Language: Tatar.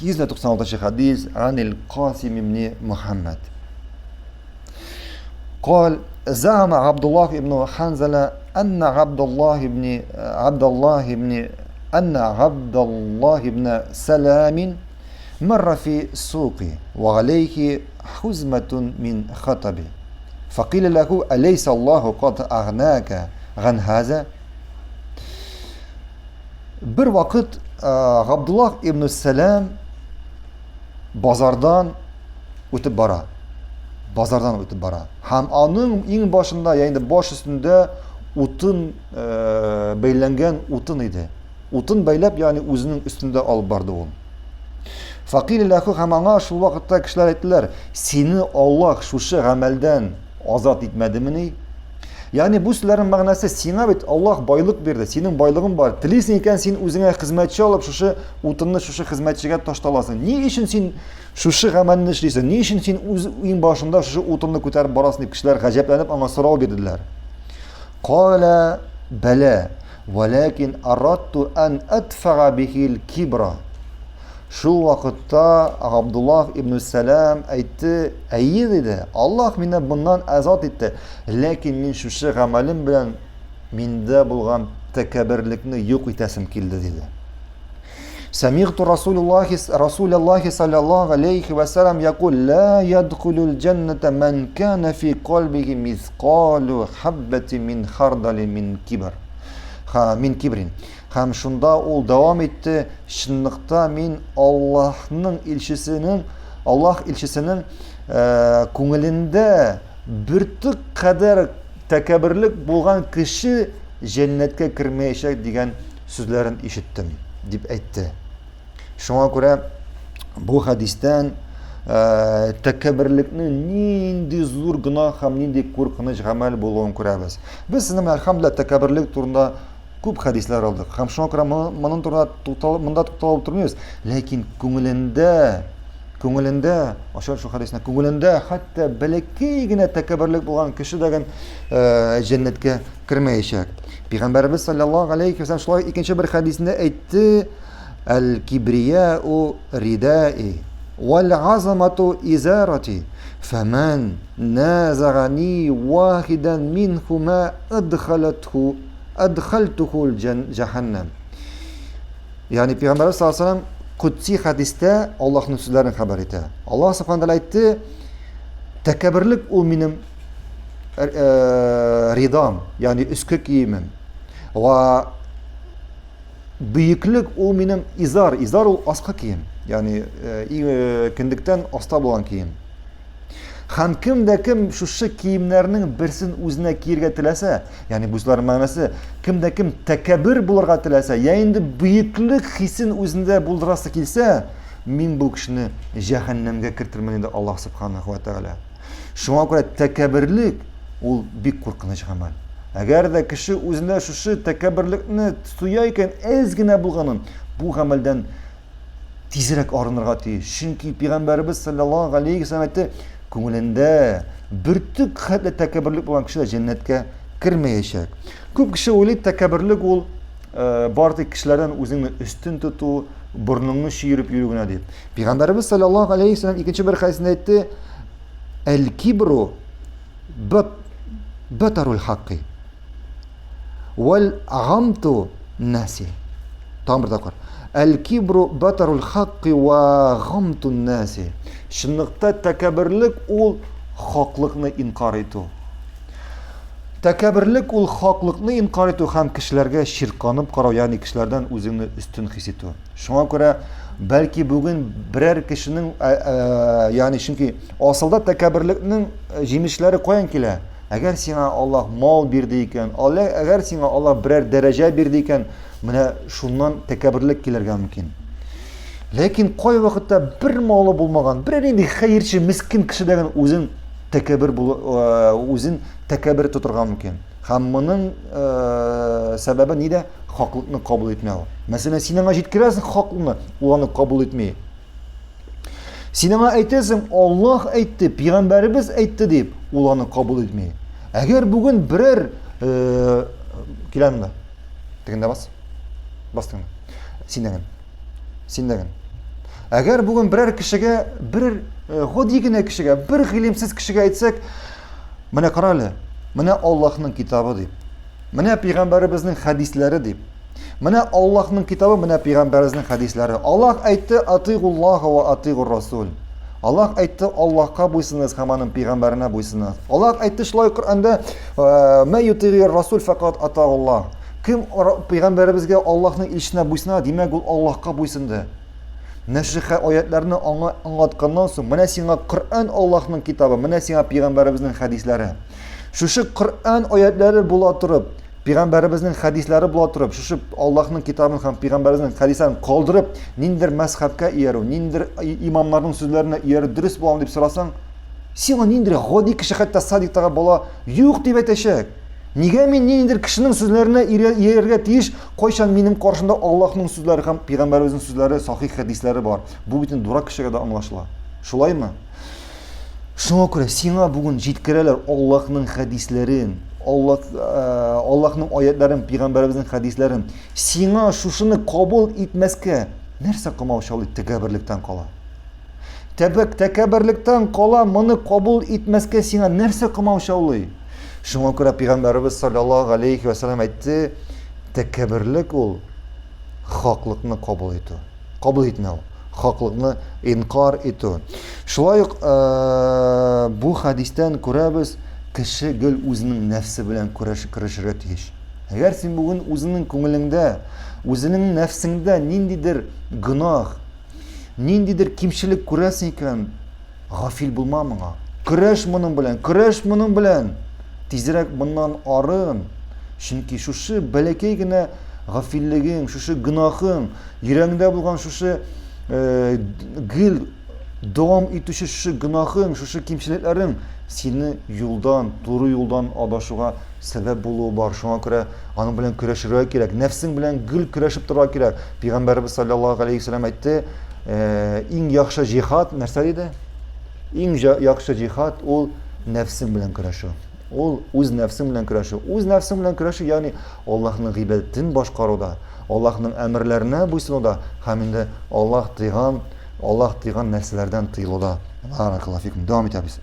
296 хадис Анил Касим ибн Мухаммад. قال زعم عبد الله بن حنزلة أن عبد الله بن عبد الله بن أن عبد الله بن سلام مر في السوق وعليه حزمة من خطب فقيل له أليس الله قد أغناك عن هذا Бер вакыт Габдуллах ибн Сәлам базардан үтеп бара. Базардан үтеп бара. Һәм аның иң башында, ягъни баш өстендә утын бәйләнгән утын иде. Утын бәйләп, ягъни үзенең өстендә алып барды ул. Факил ләху һәм аңа шул вакытта кешеләр әйттеләр, сине Аллаһ шушы гамәлдән азат итмәдемени? Ягъни бу сүзләрнең мәгънәсе сиңа бит Аллаһ байлык бирде, синең байлыгың бар. Телисең икән, син үзеңә хезмәтче алып, шушы утынны шушы хезмәтчегә ташталасың. Ни өчен син шушы гамәлне эшлисең? Ни өчен син үз иң башында шушы утынны күтәреп барасың дип кешеләр гаҗәпләнеп аңа сорау бирделәр. Кала бәлә, вәләкин арадту ан адфага бихил кибра. Шул вакытта Габдуллах ибн Сәлам әйтте, әйе диде, Аллаһ мине буннан азат итте, ләкин мин шушы гамәлем белән миндә булган тәкәбберлекне юк итәсем килде диде. Сәмигъту Расулуллахи Расулуллахи саллаллаху алейхи ва саллям якул ла ядхулул джанната ман кана фи кальбихи мисқалу хаббати мин хардали мин кибр. Ха мин кибрин. Һәм шунда ул дәвам итте, чынлыкта мин Аллаһның илчесенең, Аллаһ илчесенең э, күңелендә бөртек кадәр тәкәбберлек булган кеше җәннәткә кермәячәк дигән сүзләрен ишеттем, дип әйтте. Шуңа күрә бу хәдистән э, тәкәбберлекнең нинди зур гөнаһ һәм нинди куркыныч гамәл булуын күрәбез. Без сезнең белән, әлхәмдүлилләһ, тәкәбберлек турында күп хәдисләр алдык. Һәм шуңа күрә моның турында тукталып, монда тукталып тормыйбыз. Ләкин күңелендә, күңелендә, ачар шул хәдисне, күңелендә хәтта бәләкәй генә тәкәбберлек булган кеше дә э, җәннәткә кермәячәк. Пәйгамбәребез саллаллаһу алейхи ва шулай икенче бер хәдисендә әйтте: "Әл-кибрияу ридаи вал азамату изарати, фаман назагани вахидан минхума адхалатху Әдхәлтуху җәһәннәм. Ягъни Пәйгамбәрбез саллаллаһу алейһи кудси хәдистә Аллаһның сүзләрен хәбәр итә. Аллаһ субхана тәгалә әйтте, тәкәбберлек ул минем э, э, ридам, ягъни өске киемем. Ва бөеклек ул минем изар, изар ул аскы кием, ягъни э, кендектән аста булган кием. Һәм кем дә кем шушы киемнәрнең берсен үзенә киергә теләсә, ягъни бу сүзләрнең мәгънәсе, кем дә кем тәкәббер булырга теләсә, я инде бөеклек хисен үзендә булдырасы килсә, мин бу кешене җәһәннәмгә кертермен инде Аллаһ субханаху ва тәгалә. Шуңа күрә тәкәбберлек ул бик куркыныч гамәл. Әгәр дә кеше үзендә шушы тәкәбберлекне тоя икән, әз генә булганын, бу гамәлдән тизрәк арынырга тиеш. Чөнки пәйгамбәребез саллаллаһу алейхи вәсәлләм әйтте, күңелендә бөртек хәтле тәкәбберлек булган кеше дә җәннәткә кермәячәк. Күп кеше уйлый, тәкәбберлек ул э, бар тик кешеләрдән үзеңне өстен тоту, борыныңны чөереп йөрү генә дип. Пәйгамбәребез саллаллаһу алейхи вәсәлләм икенче бер хәдисендә әйтте, әл-кибру батарул хакки. Вәл гамту наси. Тагын бер тапкыр. Әл кибру батарул хакки ва гамту наси. Чынлыкта тәкәбберлек ул хаклыкны инкар итү. Тәкәбберлек ул хаклыкны инкар итү һәм кешеләргә чирканып карау, ягъни кешеләрдән үзеңне өстен хис итү. Шуңа күрә бәлки бүген берәр кешенең, ягъни чөнки асылда тәкәбберлекнең җимешләре каян килә? Әгәр сиңа Аллаһ мал бирде икән, әгәр сиңа Аллаһ берәр дәрәҗә бирде икән, менә шуннан тәкәбберлек килергә мөмкин. Ләкин кай вакытта бер малы булмаган, берәр нинди хәерче, мискин кеше дә үзен тәкәббер э, үзен тәкәббер тотырга мөмкин. Һәм моның э, сәбәбе нидә? Хаклыкны кабул итмәү. Мәсәлән, син аңа җиткерәсең хаклыкны, ул аны кабул итми. Син аңа әйтәсең, Аллаһ әйтте, пәйгамбәребез әйтте дип, ул аны кабул итми. Әгәр бүген берәр э, килә монда. Тегендә бас. Бас тегендә. Син дәген. Син дәген. Әгәр бүген берәр кешегә, бер э, гади генә кешегә, бер гыйлемсез кешегә әйтсәк, менә кара әле, менә Аллаһның китабы дип, менә пәйгамбәребезнең хәдисләре дип, менә Аллаһның китабы, менә пәйгамбәребезнең хәдисләре. Аллаһ әйтте, атигуллаһ ва атигур расул. Аллаһ әйтте, Аллаһка буйсыныгыз һәм аның пәйгамбәренә буйсыныгыз. Аллаһ әйтте шулай Коръәндә, «Э, мә ютигир расул факат атауллаһ. Кем пәйгамбәребезгә Аллаһның илчесенә буйсына, димәк, ул Аллаһка буйсынды. Менә шушы аятларны аңа аңлатканнан соң, менә сиңа Коръән Аллаһның китабы, менә сиңа пәйгамбәребезнең хәдисләре. Шушы Коръән аятлары була торып, пәйгамбәребезнең хәдисләре була торып, шушы Аллаһның китабын һәм пәйгамбәребезнең хәдисләрен калдырып, ниндидер мәзхәбкә иярү, ниндидер имамнарның сүзләренә иярү дөрес буламы дип сорасаң, сиңа ниндидер гади кеше, хәтта садиктагы бала юк дип әйтәчәк. Нигә мин ниндидер кешенең сүзләренә иярергә тиеш, кайчан минем каршымда Аллаһның сүзләре һәм пәйгамбәребезнең сүзләре, сахих хәдисләре бар. Бу бит инде дурак кешегә дә аңлашыла. Шулаймы? Шуңа күрә сиңа бүген җиткерәләр Аллаһның хәдисләрен, Аллаһ э, Аллаһның аятларын, пәйгамбәребезнең хәдисләрен. Сиңа шушыны кабул итмәскә нәрсә комаучалый тәкәбберлектән кала? Тәбәк тәкәбберлектән кала моны кабул итмәскә сиңа нәрсә комаучаулый? Шуңа күрә пәйгамбәребез саллаллаһу алейхи ва саллям әйтте, тәкәбберлек ул хаклыкны кабул итү, кабул итмәү, хаклыкны инкар итү. Шулай ук э, бу хәдистән күрәбез, кеше гел үзенең нәфсе белән көрәш көрәшергә тиеш. Әгәр син бүген үзеңнең күңелеңдә, үзеңнең нәфсеңдә ниндидер гөнаһ, Ниндидер кимчелек күрәсең икән, гафил булма моңа. Көрәш моның белән, көрәш моның белән. Тизрәк моннан арын. Чөнки шушы бәләкәй генә гафиллегең, шушы гөнаһың, йөрәгеңдә булган шушы э, гел дәвам итүче шушы гөнаһың, шушы кимчелекләрең сине юлдан, туры юлдан адашуга сәбәп булуы бар. Шуңа күрә аның белән көрәшергә кирәк. Нәфсең белән гел көрәшеп торырга кирәк. Пәйгамбәребез саллаллаһу алейхи вәсәлләм әйтте, э, иң яхшы җихад нәрсә диде? Иң яхшы җихад ул нәфсең белән көрәшү. Ул үз нәфсең белән көрәшү. Үз нәфсең белән көрәшү, ягъни Аллаһның гыйбадәтен башкаруда, Аллаһның әмерләренә буйсынуда һәм инде Аллаһ тыйган, Аллаһ тыйган нәрсәләрдән тыелуда. Баракаллаһу фикум. Дәвам итәбез.